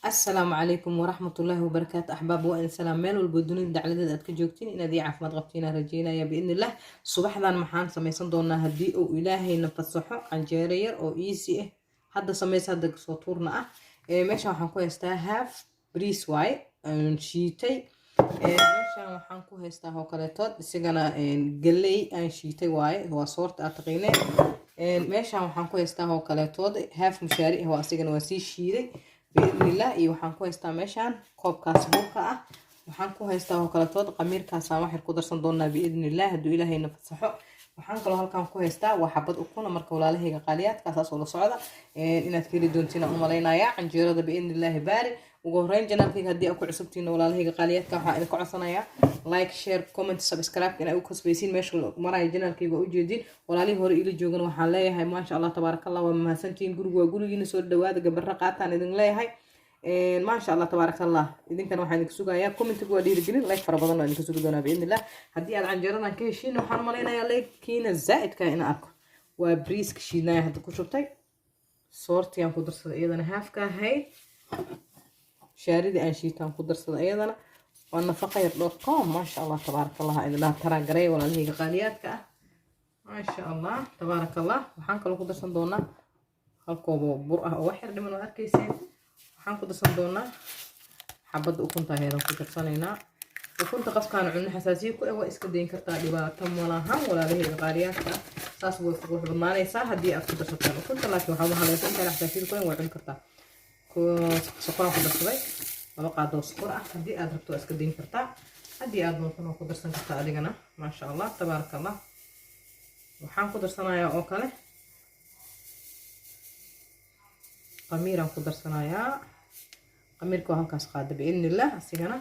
Asalaamu calaykum waraxmatullaahi wabarakaatu. Axbaab, waa in salaam meel walbo dunida dacladeed aad ka joogtiin. Inaad ii caafimaad qabtiin aan rajeynaya biidni illah. Subaxdan maxaan samaysan doonaa, haddii uu Ilaahayna fasaxo? Canjeero yar oo easy ah, hadda samaysa, hadda soo tuurna ah. Meeshan waxaan ku haystaa half bariis waaye aan shiitay. Meeshan waxaan ku haystaa oo kaleetood isagana galley aan shiitay waaye, waa soorta aad taqiineen. Meeshan waxaan ku haystaa oo kaleetood half mushaari ah, waa asigana waa sii shiiday biidnillah. Iyo waxaan ku haystaa meeshaan koobkaas burka ah. Waxaan ku haystaa oo kaletood qamiirkaasaan waxyar ku darsan doonaa biidnillah, hadduu Ilaahayna fasaxo. Waxaan kaloo halkan ku haystaa waa xabad ukuna. Marka walaalahayga qaaliyaadka, saas oo la socda inaad ka heli doontiin aan u malaynayaa canjeerada biidnillaahi baari. Ugu horreyn, channelkayga haddii aad ku cusubtihiin, walaalahayga qaaliyaadka, waxaan idinka codsanayaa like, share, comment, subscribe inaa u kasbaysiin. Meesha maraya channelkayga waa ujeediin. Walaalihii hore iila joogan waxaan leeyahay, maasha Allah, tabaaraka Allah, waa mahadsantihiin. Gurigu waa gurigiina, soo dhawaada, gabara qaataan idin leeyahay. Maasha Allah, tabaaraka Allah. Idinkana waxaan idinka sugayaa commentiga, waa dhiirigelin. Like fara badan waa idinka sugi doonaa biidnillah. Haddii aad canjeeradan ka heshiin, waxaan malaynayaa like-kiina zaa'idka ina arko. Waa briiska shiidnaya hadda ku shubtay, soortiyaan ku darsaday iyadana halfka ahayd, shaaridii aan shiitaan ku darsaday iyadana. Waa nafaqayar.com. Maasha Allah, tabaaraka Allah, idin dhaha taraagareey walaalahayga qaaliyaadka ah. Maasha Allah, tabaaraka Allah. Waxaan kaloo ku darsan doonaa hal koob oo bur ah oo wax yar dhiman oo arkayseen. Waxaan ku darsan doonaa xabadda ukunta aheedaan ku darsanaynaa. Ukunta qofkaan cunno xasaasiye ku ah waa iska dayn kartaa, dhibaato malahan, walaalahayga qaaliyaadka ah. Saas way ku qurux badnaanaysaa haddii aad ku darsataan ukunta, laakiin waxaa uma halaysa intaan xasaasiyada ku ahayn way cuni kartaa. Sokoraan ku darsaday, 2 qaado oo sokor ah. Haddii aad rabto waa iska dayn kartaa, haddii aad doontana waa ku darsan kartaa adigana. Maasha Allah, tabaaraka Allah. Waxaan ku darsanayaa oo kale qamiiraan ku darsanayaa. Qamiirka waa halkaas qaada biidni illah, asigana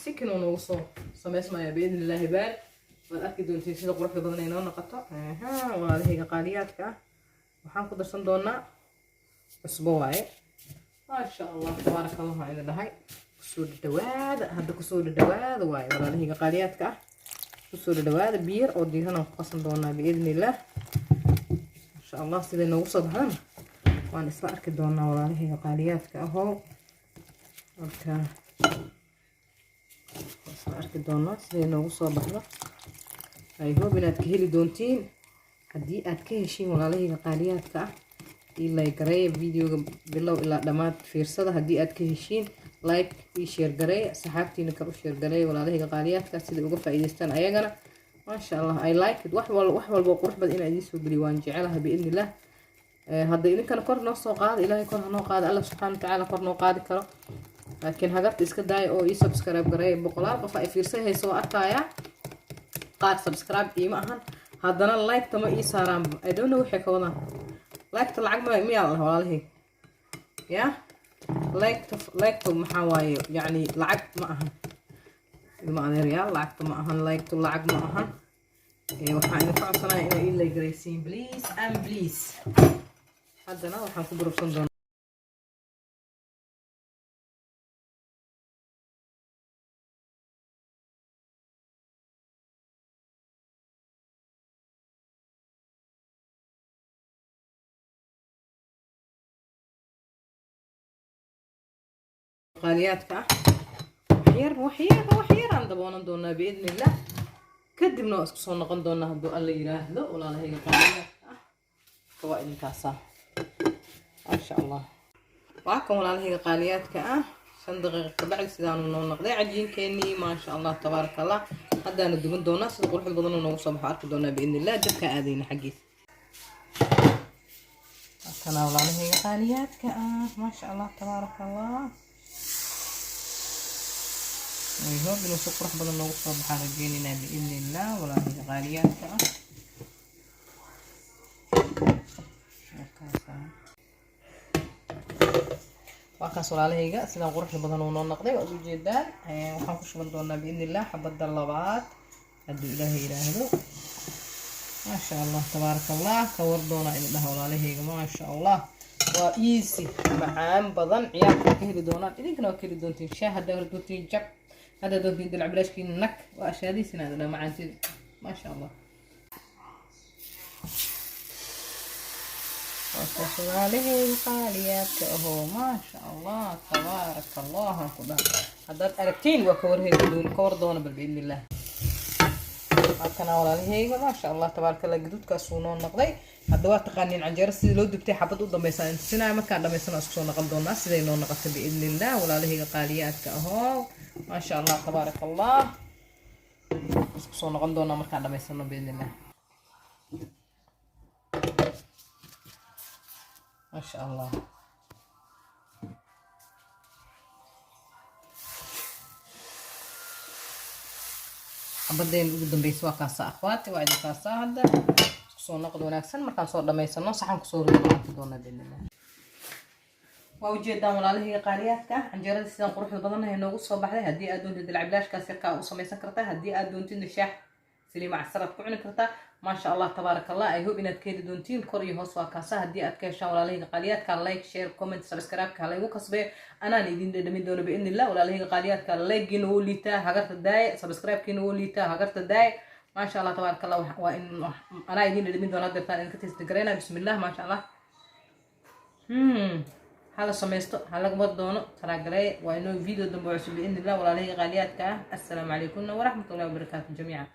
sikinuu noogu soo samaysmaya biidni illaahi baar. Waad arki doontiin sida quruxda badan ay noo noqoto, walaalahayga qaaliyaadka ah. Waxaan ku darsan doonaa cusbo waaye. Maasha Allah, tabaaraka Allah, waan idin dhahay kusoo dhadhawaada. Hadda kusoo dhadhawaada waaye, walaalahayga qaaliyaadka ah, kusoo dhadhawaada. Biyar oo diiran aan ku qasan doonaa biidni illah. Insha Allah siday noogu soo baxdana waan isla arki doonaa, walaalahayga qaaliyaadka ahoo. Marka isla arki doonaa siday noogu soo baxdo. I hope inaad ka heli doontiin. Haddii aad ka heshiin, walaalahayga qaaliyaadka ah, ii like gareeya videoga bilow ilaa dhammaad fiirsada. Haddii aad ka heshiin, like ii share gareeya, saxaabtiina kale u share gareeya, walaalahayga qaaliyaadka, siday uga faa'iidaystaan ayagana. Maasha Allah, I like it. Wax wal wax walba qurux badan inaan idiin soo geliyo waan jecelahay biidni illah. Hadda idinkana kor noo soo qaada. Ilaahay kor hanoo qaada, Allah subxaana watacaala kor noo qaadi karo, laakiin hagarta iska daaya oo ii subscribe gareeya. Boqolaal qof ay fiirsan hayso oo arkaya, qaar subscribe iima ahan, haddana like-ta ma ii saaraanba. I don't know waxay ka wadaan. Like-ta lacag ma miyaa la dhaha, walaalahey? Ya like-ta, like-ta maxaa waaye? Yacni lacag ma ahan, ilma adeeryaal, lacagta ma ahan, like-tu lacag ma ahan. Waxaan idinka codsanaya inaa ii like garaysiin, please and please. Haddana waxaan ku burubsan doonaa qaaliyaadka ah. Waxyar, waxyar, waxyar aan daboonan doonaa biidni illah, kadibna waa isku soo noqon doonaa hadduu Alla yiraahdo, walaalahayga qaaliyaadka ah. Marka waa idinkaasaa, maasha Allah. Waa kan, walaalahayga qaaliyaadka ah, 5 daqiiqo kabacdi sidaanu noo noqday cajiinkeenii. Maasha Allah, tabaaraka Allah. Haddaana duban doonaa. Sida quruxda badan noogu soo baxo arki doonaa biidni illah. Dabka aadayna xaggiisa. Kana, walaalahayga qaaliyaadka ah, maasha Allah, tabaaraka Allah. I hope inuu si qurux badan noogu soo baxaan rajeynaynaa biidni illah, walaalahayga qaaliyaadka ah. Markaasaa waa kaas, walaalahayga, sidaan quruxda badan uu noo noqday waad ujeedaan. Waxaan ku shuban doonaa biidni illah xabadda labaad hadduu Ilaahay yidhaahdo. Maasha Allah, tabaaraka Allah. Ka war doonaa idin dhaha, walaalahayga. Maasha Allah, waa easy, macaan badan. Ciyaarka ka heli doonaan, idinkana waa ka heli doontiin. Shaah haddaa heli doontiin, jab haddaa doontiin, dalac bilaashkiin nag waa ashaadiisina idin dhaha macaantida. Maasha Allah. Waa walaalahayga qaaliyaadka ahoo, maasha Allah, tabaaraka Allah, aan ku dhahay. Haddaad aragtiin waa ka warheli doon, ka war doona bal biidni illah. Halkana walaalahayga, maasha Allah, tabaaraka Allah, gaduudkaasuu noo noqday. Hadda waa taqaaniin canjeero sidii loo dubtay. Xabad u dambaysa aan tusinaya. Markaan dhamaysano isku soo noqon doonaa siday noo noqotay biidni illah. Walaalahayga qaaliyaadka ahoo, maasha Allah, tabaaraka Allah, isku soo noqon doonaa markaan dhamaysano biidni illah. Maasha Allah, xabadeen ugu dambeysa waa kaasa, akhwaati, waa idin kaasaa. Hadda isku soo noqod wanaagsan. Markaan soo dhamaysano saxan kusoo rido arki doonaa biidnillah. Waa ujeedaan walaalahayga qaaliyaadka ah, canjeerada sidaan quruxda badannahay noogu soo baxday. Haddii aad doontid dilcablaashkaas yarkaa u samaysan kartaa, haddii aad doontidna shaax saliima casaraad ku cuni kartaa. Maasha Allah, tabaaraka Allah, I hope inaad ka heli doontiin. Kor iyo hoos waa kaasa. Haddii aad ka heshaan, walaalahayga qaaliyaadka, like, share, comment, subscribe-ka laygu kasbeeyo. Anaan idin dhadhamin doono biidni illah. Walaalahayga qaaliyaadka, like-giina wuu liitaa, hagarta daaye. Subscribe-kiina wuu liitaa, hagarta daaye. Maasha Allah, tabaaraka Allah, waa in anaa idin dhadhamin doona. Hadeertaan idinka taste garaynaa. Bismillah, maasha Allah. Hala samaysto, hala war doono talaagalee. Waa inoo video dambe cusub biidni illah. Walaalahayga qaaliyaadka ah, assalaamu calaykum waraxmatullahi wabarakaatu jamiica.